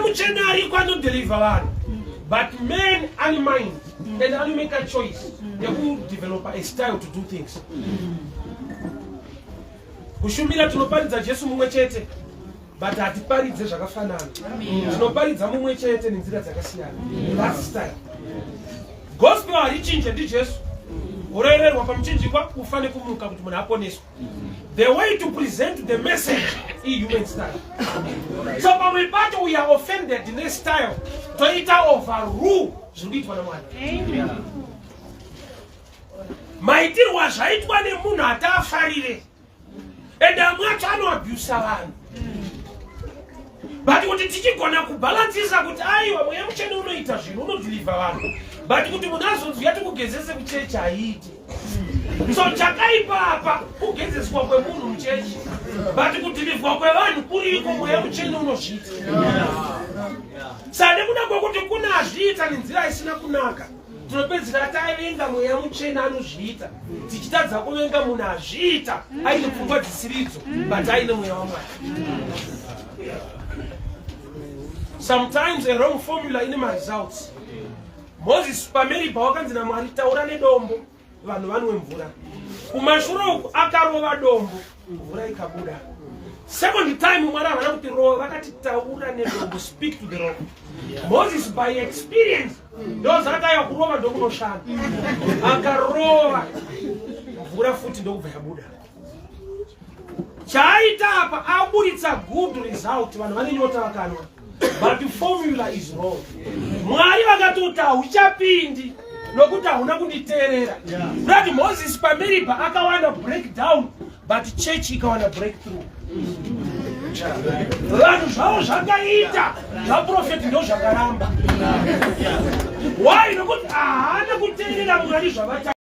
Mutsvene ariko, anodeliver vanhu, but man ane mind and anomake a choice yekudevelopa a style to do things. Kushumira, tinoparidza Jesu mumwe chete, but hatiparidze zvakafanana. Tinoparidza mumwe chete nenzira dzakasiyana. That's style. Gospel harichinje, ndiJesu urererwa pamuchinjikwa, kufa nekumuka kuti munhu aponeswe. The way to present the message ihuman style. So pamwe pacho we are offended nestyle, toita overrule zviri kuitwa naMwari. Maitirwo azvaitwa nemunhu ataafarire, ende amwe acho anoabusa vanhu, but kuti tichigona kubhalansisa kuti aiwa, Mweya Mutsvene unoita zvinhu, unodeliver vanhu, but kuti munhu azonzwi ati kugezese kuchechi haiiti. So chakaipa apa kugezeswa kwemunhu muchechi, but kudeliverwa kwevanhu kuriko, Mweya Mutsvene unozviita. Saka nekuda kwekuti kuna azviita nenzira isina kunaka, tinopedzisira tavenga Mweya Mutsvene anozviita, tichitadza kuvenga munhu azviita aine pfungwa dzisiridzo, but aine Mweya waMwari. Sometimes a wrong formula ine maresults. Moses paMeribha wakanzi naMwari, "Taura nedombo, vanhu vanwe mvura." Kumashure uku akarova dombo, mvura ikabuda. Second time Mwari havana kuti rova, vakati taura nedombo, speak to the rock. Moses by experience ndozakaiwa kurova ndokunoshanda. Akarova, mvura futi ndokubva yabuda. Chaaita apa, aburitsa good result, vanhu vane nyota vakanwa, but the formula is wrong. Mwari vakatoti hauchapindi nokuti hauna kunditeerera. Kurati Moses paMeribha akawana breakdown, but church ikawana breakthrough. Vanhu zvavo zvakaita zvaprofeti ndo zvakaramba. Why? Nokuti haana kuteerera Mwari zvavata.